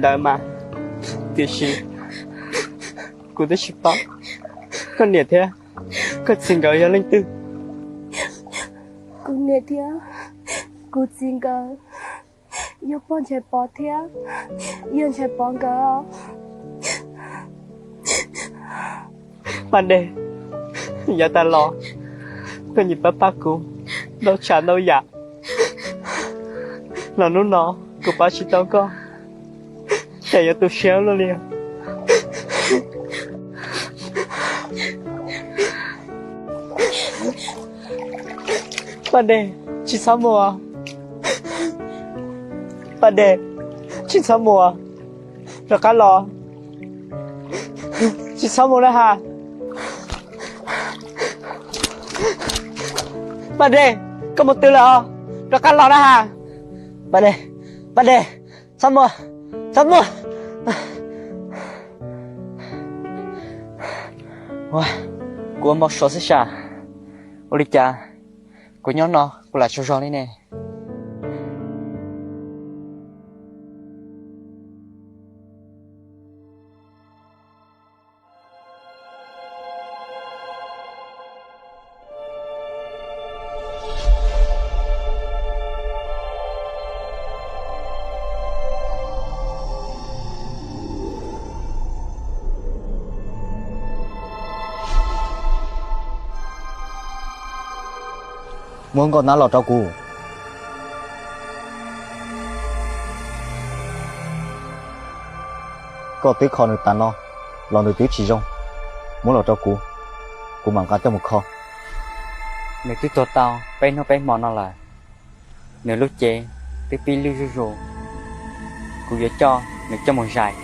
ntawd mas, tiam sis kuv twb tsis paub koj niam thiab koj txiv nkawd yog leej twg. Kuv niam thiab kuv txiv nkawd yog pog Nchaiv Pov thiab yawg Nchaiv Pov nkawd. Paj Dej, yav tas los koj nyiam pab pab kuv ntau tsav ntau yam, los hnub no kuv pab tsis tau koj, cas yuav tu siab luaj li. Paj Dej, tsis txhob mus. Paj Dej, tsis txhob mus, rov qab los. Tsis txhob mus na has. Paj Dej, koj mus twg lawm os? Rov qab los na has. Paj Dej, Paj Dej, txhob mus, txhob mus. Kuv ua npau suav xwb sas. Ua li cas kuv nyob no kuv lam tsaug zog li ne? Muab nkauj nab los rau kuv. Koj twb kho nws tas no los nws twb tsis zoo, muab los rau kuv, kuv mam nqa coj mus kho. Nws twb tuag tau peb hnub peb hmo no lawm, nws lub cev twb pib lwj zuj zus, kuv yuav coj nws coj mus zais.